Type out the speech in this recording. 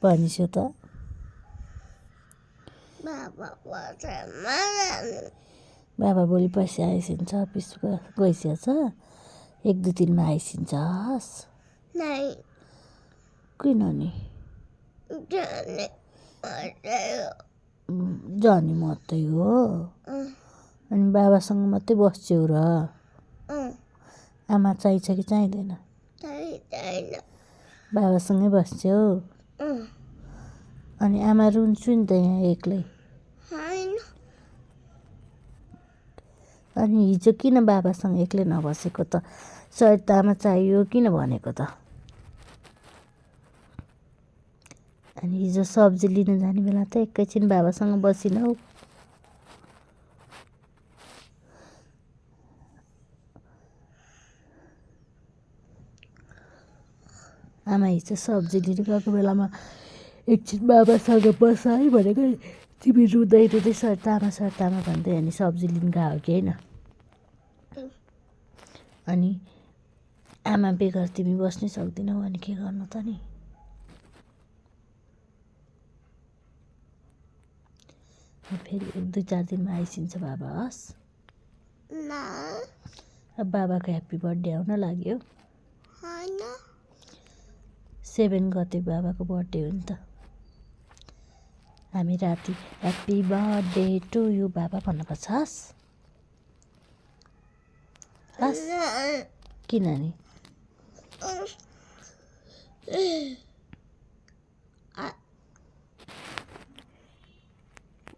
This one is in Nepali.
भनिसो त बाबा भोलि पर्सि आइसिन्छ अफिस गइसकेछ 1-2 दिनमा आइसिन्छ किन नि जाने मात्रै हो अनि बाबासँग मात्रै बस्छौ र आमा चाहिन्छ कि चाहिँदैन बाबासँगै बस्छौ अनि आमा रुन्छु नि त यहाँ एक्लै अनि हिजो किन बाबासँग एक्लै नबसेको त सरितामा चाहियो किन भनेको त अनि हिजो सब्जी लिन जाने बेला त एकैछिन बाबासँग बसिनौ आमा हिजो सब्जी लिन गएको बेलामा एकछिन बाबासँग बस है भनेको तिमी रुँदै रुँदै सरितामा भन्दै अनि सब्जी लिन गयो कि होइन अनि आमा बेगर तिमी बस्नै सक्दैनौ अनि के गर्नु त नि फेरि 1-2-4 दिनमा आइसिन्छ बाबा हस् अब बाबाको ह्याप्पी बर्थडे आउन लाग्यो 7 गते बाबाको बर्थडे हो नि त हामी राति ह्याप्पी बर्थडे टु यु बाबा भन्नुपर्छ हस् किन नि